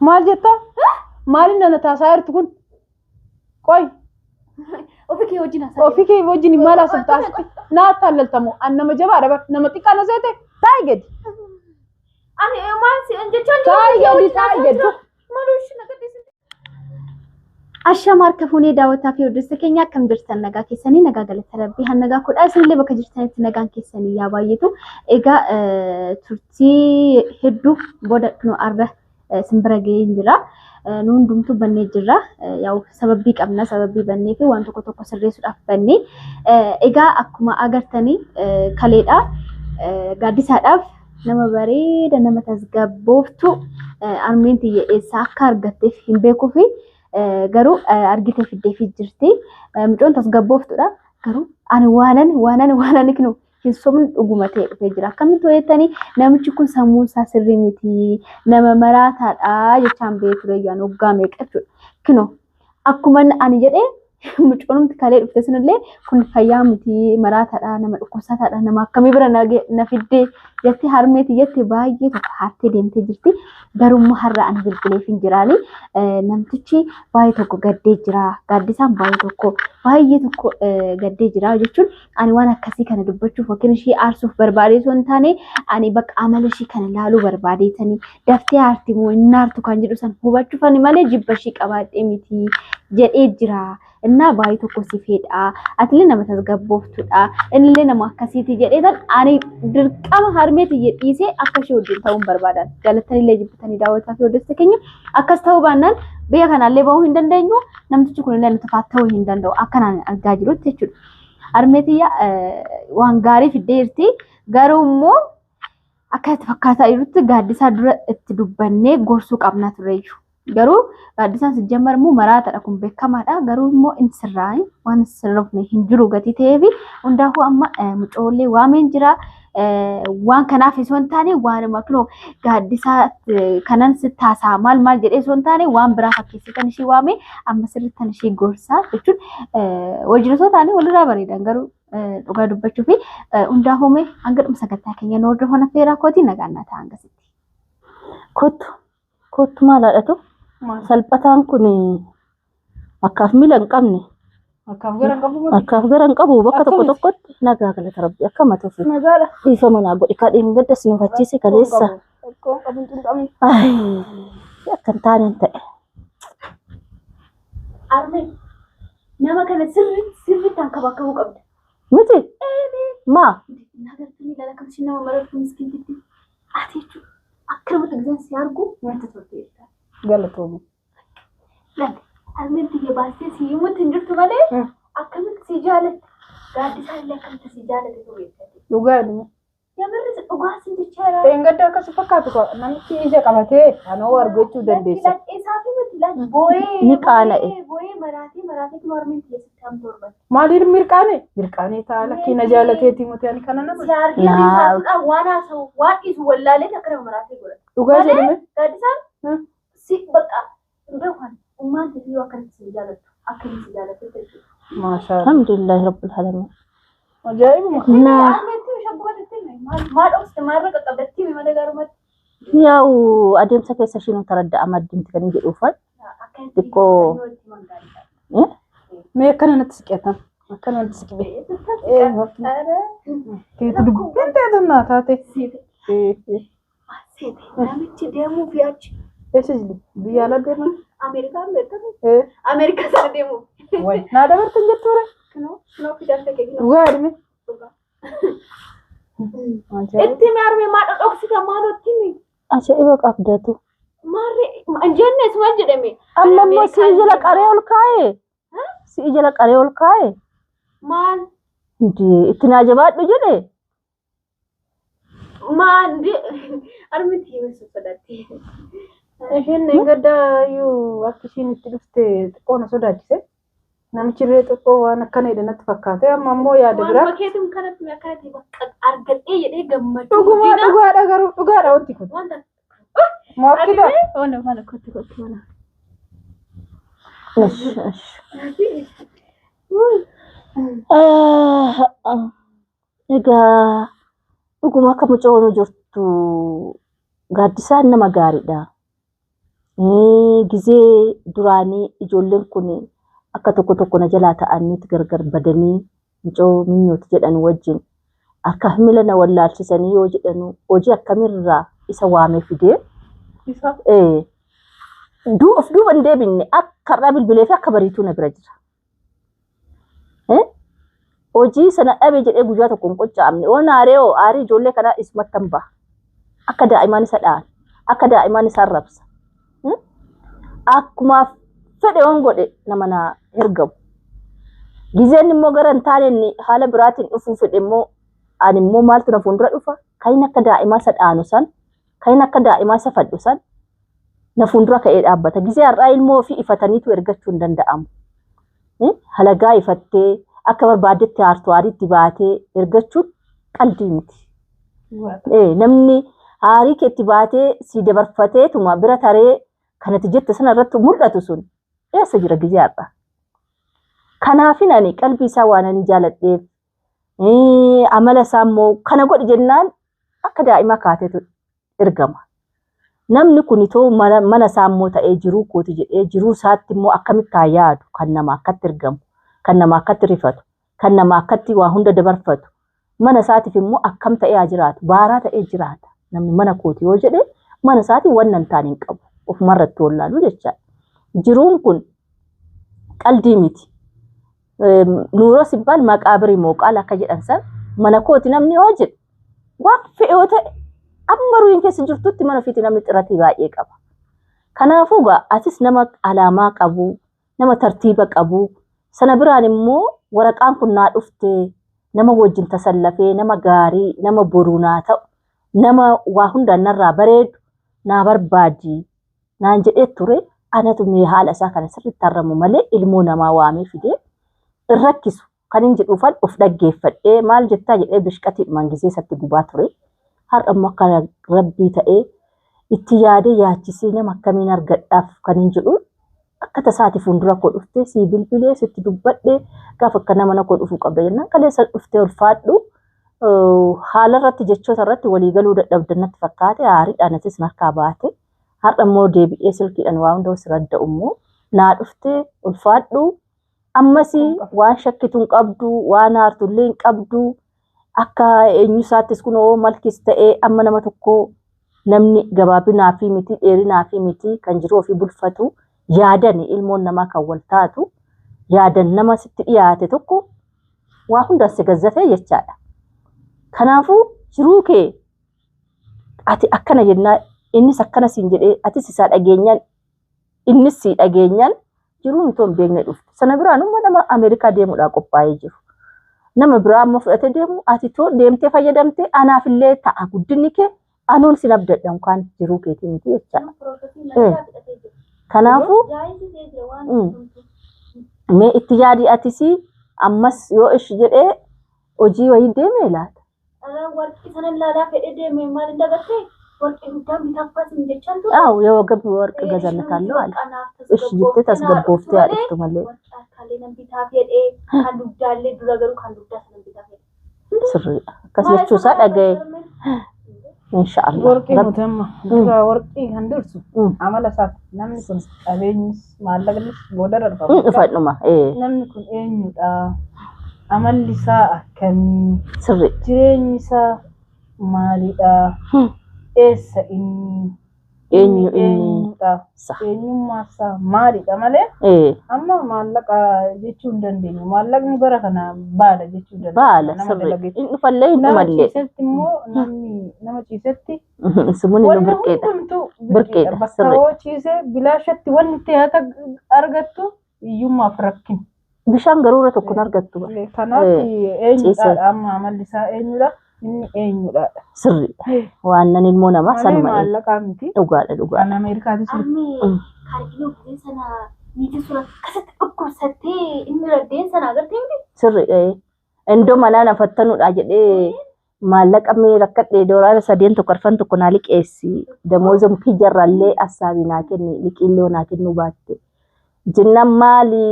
Maal jettaa? Maaliin nana taasaa jirtu kun? Qoy Ofii kee wajjin haasa'aa. Ofii kee wajjin maal haasofta asitti? Naa attaallaltamoo? An nama jabaadha bar. Nama xiqqaa na seete? Taa'i gadi. Ani maal si jechaan Taa'i gadi taa'i gadi. Ashama harka fuunee daawwataa fi hordoftoota keenya akkam jirtan nagaa keessanii nagaa galata rabbii han nagaa kudhaa isinillee bakka jirtanitti nagaan keessanii yaa baay'atu. Egaa turtii hedduu booda kunoo arra isin bira ga'ee jira. Nu hundumtuu bannee jirra. Yaa'u sababbii qabna sababbii bannee fi waan tokko tokko sirreessuudhaaf bannee. Egaa akkuma agartanii kaleedha gaaddisaadhaaf nama bareeda nama tasgabbooftu harmeen tiyya eessaa akka argatteef hin beekuu fi garuu argitee fiddeefii jirti. Mucoon tasgabbooftuudha. Garuu ani waanan waanan waanan kinu hin sobni dhuguma ta'e dhufee jira. Akkamitti hojjettanii namichi kun sammuun isaa sirrii miti nama maraataadha jechaan ba'ee ture iyyuu ani waggaa meeqa jechuudha. Kinoo akkuma ani jedhee mucoonumti kalee dhufte sunillee kun fayyaa miti maraataadha nama dhukkubsataadha nama akkamii bira na fiddee jettee harmee tiyyatti baay'ee tokko haartee deemtee jirti. Garuu har'a ani bilbileef hin jiraani. Namtichi baay'ee tokko gaddee jira. Gaaddisaan baay'ee tokko gaddee jira jechuun ani waan akkasii kana dubbachuuf yookiin ishii aarsuuf barbaadee osoo hin taane ani bakka amala ishii kana ilaaluu barbaadeetanii daftee aarti moo hin aartu kan jedhu san hubachuuf ani malee jibba ishii qabaadhee miti jedhee jira. Innaa baay'ee tokko si fedha. Atillee nama tasgabbooftuudha. Innillee nama akkasiiti jedhee tan ani dirqama harmee tiyya dhiisee akka ishee wajjin ta'uun barbaadan. Jaalatanillee jibbitanii daawwataa fi hordoftoota keenya akkas ta'uu baannaan biyya kanaallee bahuu hin dandeenyu. Namtichi kunillee nu tafaa ta'uu hin danda'u akkanaan argaa jirutti jechuudha. Harmee tiyya waan gaarii fiddee jirti. Garuu immoo akka itti fakkaataa jirutti gaaddisaa dura itti dubbannee gorsuu qabna tureyyuu. Garuu gaaddisaan sijjammar immoo maraataadha kun beekamaadha. Garuu immoo hin sirraa'in waan sirrofne hin jiru gatii ta'eef hundaafuu amma mucoollee waameen jira. Waan kanaaf osoo hin taane waanuma kunoo gaaddisaa kanan sitti haasa'a maal maal jedhee osoo hin taane waan biraa fakkeessitan ishii waame amma sirrittan ishii gorsaa jechuun wajjin osoo taane walirraa bareedan garuu dhugaa dubbachuu fi hundaafuu mee hanga dhuma sagantaa keenya nu hordofan affeeraa kootii nagaan naa ta'a hangasitti. Kottu kottu maal haadhatu salphataan kun akkaaf miila hin qabne Akkaaf gara hin qabu miti. Akkaaf gara hin qabu bakka tokko Akkamitti? tokkotti nagaa galata rabbi akka matuufi. Nagaadha. Dhiifama naa godhi kadhiin gadda si nufachiise kaleessa. Rakkoon qabu hin xinxamin. Ay, akka hin taane hin ta'e. Armee nama kana sirriitti sirriitti hankabakkabuu qabda. Miti? Maa? Nagartanii ilaala akkamitti nama marartu miskiintitti. Ati jechuudha akka namatti gizaan si argu natti tolte. Galatoomi. Laal harmeen tiyya baastee si himutti hin jirtu malee akkamitti si jaalatti gaaddisaa illee akkamitti si jaalate tu beektati. Dhugaa ilmi. Yamarri si dhugaa sin jechaa jira. Dheengadda akkas fakkaatu ka namichi ija qabatee anoo argachuu dandeessa. Lakkee isaa fi miti laal boo'ee Ni qaana'e. boo'ee boo'ee maraatee maraatee kun harmeen tiyya sitti hamtu horbatte. Maaliin mirqaane? Mirqaanee ta'a lakkii na jaalateetii miti ani kana nama. Si argee Naa. rifaatuudhaan waan haasa'u waan dhiisu wallaalee akka nama maraatee godhata. Dhugaa Malee jedhame. gaaddisaan si bakka hin beeku ani ummaan tee yoo akkanatti si jaalattu akka inni si jaalattu jechuudha. Maashaa Allah. Alhamdulillahi rabbil alamin. Ajaa'ibuma. Naa Armeetti shagguma itti hime maal maal dhoksite maal irra qaqqabde itti hime malee gaarumatti. yaa'u adeemsa keessa ishiin taradda'a maddimti kan hin jedhuufan. Akka itti Xiqqoo. yoo itti himan gaariidha. Eh? Mee akkana natti siqetan. Akkana natti siqe. Teetu dubbiin teetu naa taate. Seete namichi deemuu fi achi Eessa jiru? Biyya alaa deeman? Ameerikaan beekamu. Eh. Ameerikaa sana deemuu. Way. Naa dabartan jettuure? Kunoo kunoo fidaan ta'e kunoo. Dhugaa jedhame. Itti hime harmee maa dhodhoksita maaloo itti himi. Ajaa'iba qabdatu. Maarree hin jenne isuma jedhame. Amma immoo si'i jala qaree ol kaa'e. Si'i jala qaree ol kaa'e. Maal Indee itti naa jabaadhu jedhe. Maal harmitti hime sodaatti. Isheen gadda iyyuu akka ishiin itti dhufte xiqqoo na sodaachise. Namichi illee xiqqoo waan akkana jedhe natti fakkaate. Amma immoo yaada biraa. Waanuma keetum kanatti akkanatti bakka argadhee jedhee gammachuu Dhugumaa guddina. dhugaadha garuu dhugaadha wanti kun. Wanta Mookkita. Ona mana kotti kotti mana. Ish, ish. Ah, ah. Egaa dhuguma akka mucoonu jirtu gaaddisaan nama gaariidha. Gizee duraanii ijoolleen kun akka tokko tokko na jalaa ta'aniit gargar badanii mucoo minyooti jedhan wajjin akka miila na wallaalchisanii yoo jedhanu hojii akkamirraa isa waamee fidee Isa of duuba hin deebinne akka irraa bilbilee fi akka bariituu na bira jira. Hojii sana dhabe jedhee guyyaa tokko hin qocca'amne. Waan aaree hoo aarii ijoollee kanaa isumatti hin baha. Akka daa'imaan isa dha'an, akka daa'imaan isa arrabsa. Akkuma fedhe waan godhe nama na ergamu. Gizeen immoo gara hin taane inni haala biraatiin dhufuu fedhe immoo ani immoo maaltu na fuuldura dhufa? Kan inni akka daa'imaa isa dhaanu san, kan inni akka daa'imaa isa fadhu san na fuuldura ka'ee dhaabbata. Gizee har'aa ilmoo ofii ifataniitu ergachuu hin danda'amu. Halagaa ifattee akka barbaaddetti aartu aariitti baatee ergachuun qaldii miti. Namni aarii keetti baatee si dabarfateetuma bira taree kanatti jette sana irratti mul'atu sun eessa jira gizee har'aa? Kanaafin ani qalbii isaa waan ani jaaladheef amala isaa immoo kana godhi jennaan akka daa'imaa kaateetu ergama. Namni kun itoo mana isaa immoo ta'ee jiruu kooti jedhee jiruu isaatti immoo akkamitti haa yaadu kan nama akkatti ergamu, kan nama akkatti rifatu, kan nama akkatti waa hunda dabarfatu. Mana isaatiif immoo akkam ta'ee haa jiraatu, baaraa ta'ee jiraata. Namni mana kooti yoo jedhe mana isaatiin waan hin taane hin qabu. Ofumarratti wallaalu jechaadha. Jiruun kun qaldii miti. Nuuroo sibbaan maqaa birii mooqaal akka jedhan san mana kooti namni yoo jedhe waan fe'e yoo ta'e amma ruuyin keessa jirtutti mana ofiitti namni xiratii baay'ee qaba. Kanaafuu egaa atis nama alaamaa qabu, nama tartiiba qabu, sana biraan immoo waraqaan kun naa dhufte nama wajjin tasallafee nama gaarii, nama boruu naa ta'u, nama waa hundaan narraa bareedu naa barbaadi naan jedhee ture. Anatu mee haala isaa kana sirriitti harramu malee ilmoo namaa waamee fidee hin rakkisu. Kan hin jedhuufan of dhaggeeffadhee maal jettaa jedhee bishqatiidhumaan gizee isatti gubaa ture. Har'a immoo akka rabbii ta'ee itti yaadee yaachisee nama akkamiin argadhaaf kan hin jedhu akka tasaati fuuldura koo dhuftee sii bilbilee sitti dubbadhee gaafa akka nama na koo dhufuu qabda jennaan kaleessa dhuftee ulfaadhu haala irratti jechoota irratti walii galuu dadhabdan natti fakkaate aariidhaan atis narkaa baate. Har'a immoo deebi'ee silkiidhaan waa hunda si radda'u immoo naa dhuftee ulfaadhu ammas waan shakkitu hin qabdu waan aartullee hin qabdu akka eenyu isaattis kunoo malkis ta'ee amma nama tokko namni gabaabinaa fi miti dheerinaa fi miti kan jiru ofii bulfatu yaadan ilmoon namaa kan wal taatu yaadan nama sitti dhiyaate tokko waa hundaan si gazzafee jechaadha. Kanaafuu jiruu kee ati akkana jennaa innis akkana siin jedhee atis isaa dhageenyaan innis sii dhageenyaan jiruun itoo hin beekne dhufte. Sana biraan immoo nama Ameerikaa deemuudhaan qophaa'ee jiru. Nama biraa ammoo fudhatee deemu ati too deemtee fayyadamtee anaafillee ta'a guddinni kee anuun sin abdadha yookaan jiruu keetii miti jechaadha. Kanaafuu mee itti yaadi atis ammas yoo ishi jedhee hojii wayii deemee laata? Warqii sana ilaalaa fedhee deeme maal hin dagartee? Warqii guddaan bitaaf hin jechaan ture. Aw yoo gabi warqi gazannataallee haala. Ishi jettee tasgabbooftee haa dhuftu malee. Warqii harkaalee nan bitaaf jedhee kan dugdaallee dura garuu kan dugdaa sana bitaaf jedhee. Sirriidha. Akkas jechuu isaa dhaga'e. Inshaallah. Warqii nuti amma dura warqii kan dursu amala isaati. Namni kun qabeenyis maallaqnis booda darba. Dhufadhuma. Namni kun eenyudha? Amalli isaa akkamii? Sirri. Jireenyi isaa maalidha? Eessa inni? Eenyu inni? Eenyudha? Sa. Eenyummaa isaa maalidha malee amma maallaqa jechuu hin dandeenyu. Maallaqni bara kana baala jechuu hin dandeenyu. Baala Nama sirri. dalagetti. Hin dhufallee hin Nama dhumallee. ciisetti immoo namni nama ciisetti Sumuun inni wanni birqeedha. hundumtuu Birqeedha, birqeedha. Bakka sirri. hoo ciisee bilaashatti wanni itti haata argattu hiyyummaaf rakkina. Bishaan garuu irra tokko hin argattu. Kanaaf Ciisee. eenyudha amma amalli isaa eenyudha inni eenyudha. Sirriidha. Waan nan ilmoo namaa Malee sanuma maallaqaa miti. dhugaadha dhugaadha. Kan Ameerikaatis Armi kan inni oggee sana niitii sun akkasitti dhukkubsattee inni raddeen sana agartee miti. Sirriidha. Indoo manaa na fattanuudha jedhee maallaqa mee rakkadhee doolaara sadeen tokko arfan tokko naa liqeessi. Damooza kiyyaarraallee assaabii naa kenni liqiillee naa kennuu baatte. Jennaan maali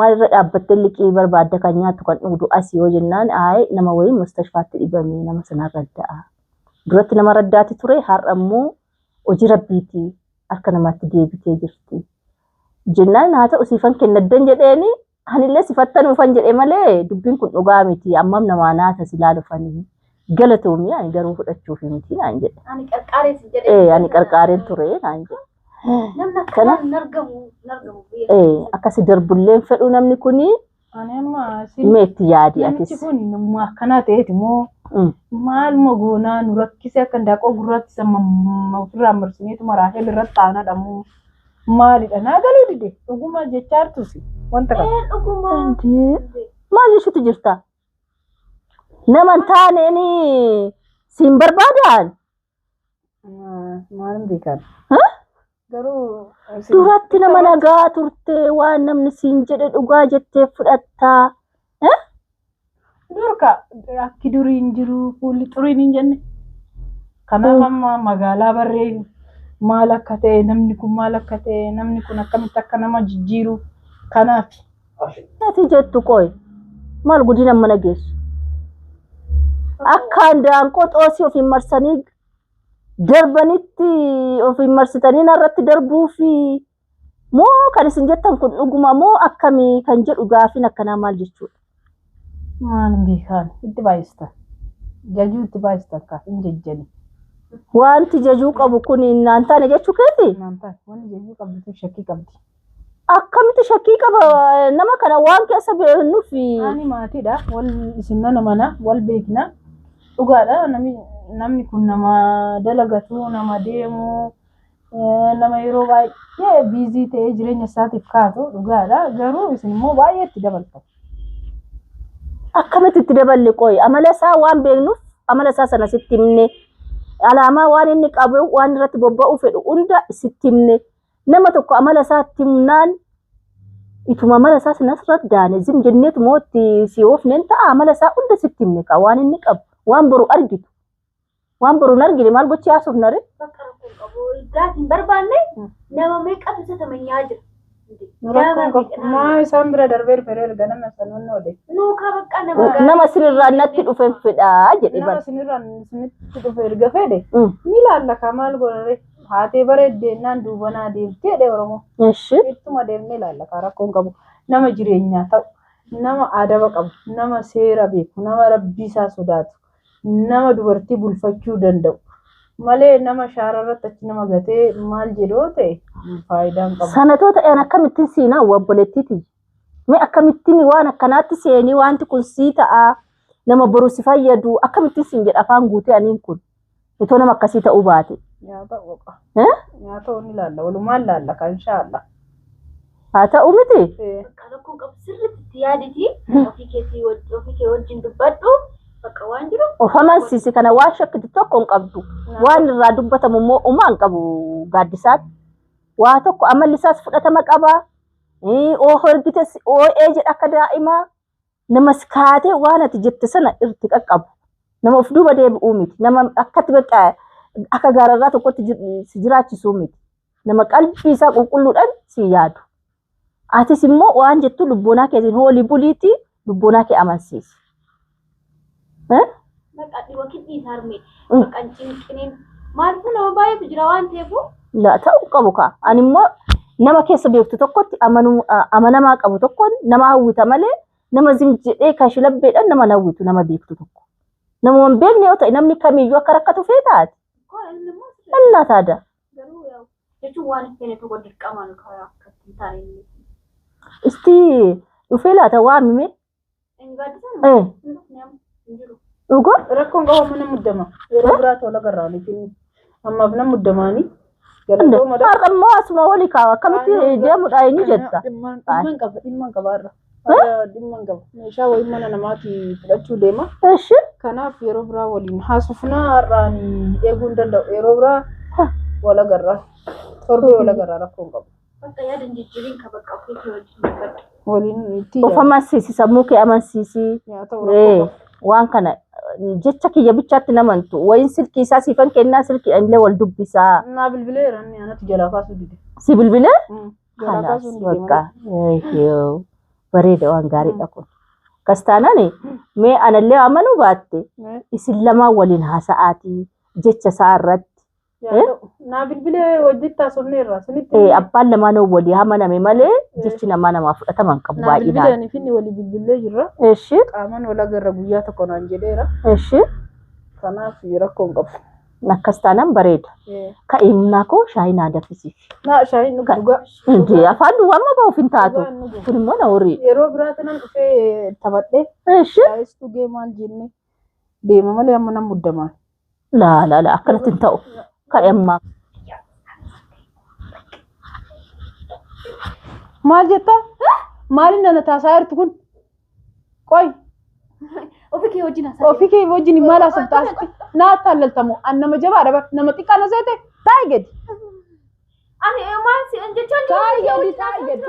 maalirra dhaabbattee liqii barbaadda kan nyaattu kan dhugdu asii yoo jennaan ayi nama wayii mustashfaatti dhibame nama sana radda'a. Duratti nama raddaati ture har'a immoo hojii rabbiiti. Harka namaatti deebitee jirti. Jennaan haa ta'u siifan kennaddan jedheeni anillee sifattanuufan jedhe malee dubbiin kun dhugaa miti ammam namaa naata silaa dhufanii galatoomii ani garuu fudhachuuf miti naan jedhe. Ani qarqaaree si jedhe. Ee ani qarqaareen ture naan jedhe. Namni akkanaa hin argamu hin argamu biyya Ee akkasi darbulleen fedhu namni kuni Ani amma isin mee itti yaadi namichi atis. kun nama akkanaa ta'eeti moo maal goonaa nu rakkise akka indaaqoo gurraatti sama ofirraa marsineetu maraahel irratti aanadha moo maalidha naa galuu dide dhuguma jechaa jirtusi wanta kana. Ee dhuguma. Maal jechuutu jirta? Nama hin taaneeni siin barbaadaan? Maalin beekan? Garuu Duratti nama nagaa turte waan namni siin jedhe dhugaa jettee fudhattaa. Durka akki durii hin jiru fuulli xuriin hin jenne. Kanaaf amma magaalaa barreen maal akka ta'e namni kun maal akka ta'e namni kun akkamitti akka nama jijjiiru kanaaf. Ati jettu qoy maal guddina mana geessu? Akkaan daanqoo xoosii ofiin marsanii darbanitti ofiin marsitanii narratti darbuu fi moo kan isin jettan kun dhuguma moo akkamii kan jedhu gaafiin akkanaa maal jechuudha? Maal beekan itti baay'istan. Jajuu itti baay'istan ka hin jejjani. Wanti jajuu qabu kun naan taane jechuu keeti? Naan taane wanni jajuu qabdu tun shakkii qabdi. Akkamitti shakkii qaba nama kana waan keessa beeknuuf Ani maatiidha. Wal isin mana mana wal beekna. Dhugaadha namni kun nama dalagatu, nama deemu, nama yeroo baay'ee biizii ta'ee jireenya isaatiif kaatu dhugaadha. Garuu isin immoo baay'ee itti dabaltu. Akkamitti itti daballe qoyi amala isaa waan beeknuuf amala isaa sana sitti himne alaamaa waan inni qabu waan irratti bobba'uu fedhu hunda sitti himne nama tokko amala isaa itti himnaan ituma amala isaa sana asirratti daane zim jenneetu moo itti si oofneen ta'a amala isaa hunda sitti himne ka waan inni qabu waan boru argitu waan boru hin argine maal gochi haasofna ree? Bakka rakkoon qabu gaafi hin barbaanne nama meeqatu isa tamanyaa jira. Rakkoon qabu. Maa isaan bira darbee dhufee erga nama sanoonni oole. Nuukaa bakka nama gaarii. Nama sirraa natti dhufe fedhaa jedhe Nama bara. isinirraa isinitti dhufe erga fedhe ni laalla ka maal godhare haatee bareeddeenaan duubanaa deemtee jedhe Oromoo. Ishi. Ittuma deemnee ilaalla ka rakkoon qabu. Nama jireenyaa ta'u, nama adaba qabu, nama seera beeku, nama rabbii isaa sodaatu, nama dubartii bulfachuu danda'u malee nama shaara irratti achi nama gatee maal jedhu yoo ta'e faayidaa hin qabu. Sanatoo ta'een akkamittiin siinaa obboleettiiti. Mee akkamittiin waan akkanaatti seenii wanti kun sii ta'a nama boru si fayyadu akkamittiin siin jedha afaan guutee aniin kun itoo nama akkasii ta'uu baate. Nyaata oqa. Eh? Nyaata ni ilaalla walumaan ilaalla kan inshaallah. Haa ta'u miti. Bakka rakkoon qabu sirriitti itti yaaditi ofii keetii ofii kee wajjin dubbadhu bakka waan jiru. Of amansiisi kana waan shakkitu tokko hin qabdu. Waan irraa dubbatamu immoo uumaa hin qabu gaaddisaan. Waa tokko amalli isaas fudhatama qaba. Oo ergites oo'ee jedha akka daa'imaa. Namas kaatee waan ati jette sana irratti qaqqabu. Nama of duuba deebi'uu miti. Nama akkatti bakka akka gaararraa tokkotti si jiraachisuu miti. Nama qalbii isaa qulqulluudhaan si yaadu. Atis immoo waan jettu lubboonaa keetiin hoolii buliitii lubboonaa kee amansiisi. Bakka yookiin dhiisa harmee bakka hin cinqiniin maaliifuu nama baay'eetu jira waan ta'eef. La ta'uu qabu kaa. Ani immoo nama keessa beektu tokkotti amanamaa qabu tokkoon nama hawwita malee nama zim jedhee kashilabbeedhaan nama hawwitu nama beektu tokko. Nama hin beekne yoo ta'e namni kamiyyuu akka rakkatu feetaati. Koo inni immoo Kallaa taada. garuu yaa'u jechuun waan hin feene tokko dirqamaan karaa akka hin taane inni. Isti dhufee laata waamime. Inni gaaddisaan hin dhufne amma hin jiru. Dhugaa Rakkoon qabu amma nama muddama. Yeroo biraa tola garraa fi ammaaf nama muddamaanii. Galatooma dha. Har'a immoo asuma walii kaa'a akkamitti deemuudha inni jetta. Dhimma hin qaba dhimma hin qaba har'a. Har'a dhimma hin qaba. Meeshaa wayii mana namaatii fudhachuu deema. Ishi Kanaaf yeroo biraa waliin haasofnaa har'aan eeguu hin danda'u. Yeroo biraa wal agarra. Torbee wal agarra rakkoon qabu. Bakka yaada hin jijjiirin ka bakka ofii kee wajjin dubbadhu. Waliin itti of amansiisi sammuu kee amansiisi. yaa ta'u rakkoo qabu. Waan kana jecha kiyya bichaatti namantu wayin silkii isaa siifan kennaa silkii illee wal dubbisaa. Naa bilbileera inni anatu jalaa kaasuu dide. Si bilbilee? Jalaa Kalaas kaasuu dide bakka bareeda waan gaariidha kun. Akkas taanaan mee anallee amanuu baatte malee. isin lamaan waliin haasa'aatii jecha isaa irratti Yaa ta'u. Naa bilbilee wajjitti haasofneerra. Sinitti Eh, abbaan lamaan walii amaname malee jechi namaa namaa fudhatama hin qabu naa baay'inaan. bilbileeni fi inni walii bilbilee jirra. Eshi Qaamaan wal agarra guyyaa tokko naan jedheera. eshi Kanaaf rakkoo hin qabu. akkas taanaan bareeda. Ka'imnaa koo shaayii naa danfisiif. Naa shaayiin dhugu dhugaa. Indee afaan duwwaa amma bahuuf hin taatu. Dhugaan dhugu. Kun immoo na horii. Yeroo biraa kanan dhufee taphadhee Eshi shaayis dhugee maal jennee deema malee amma nan muddamaa. laa laa laa akkanatti hin ta'u. Ka'e ammaa. Maal jettaa? Maaliin nana taasaa jirtu kun? Qoy Ofii kee wajjin haasa'e. ofii kee wajjin maal haasofta asitti? Naa attaallaltamoo? An nama jabaadha bar nama xiqqaa na seete taa'i gadi. Ani maal si jechaan Taa'i gadi taa'i gadi.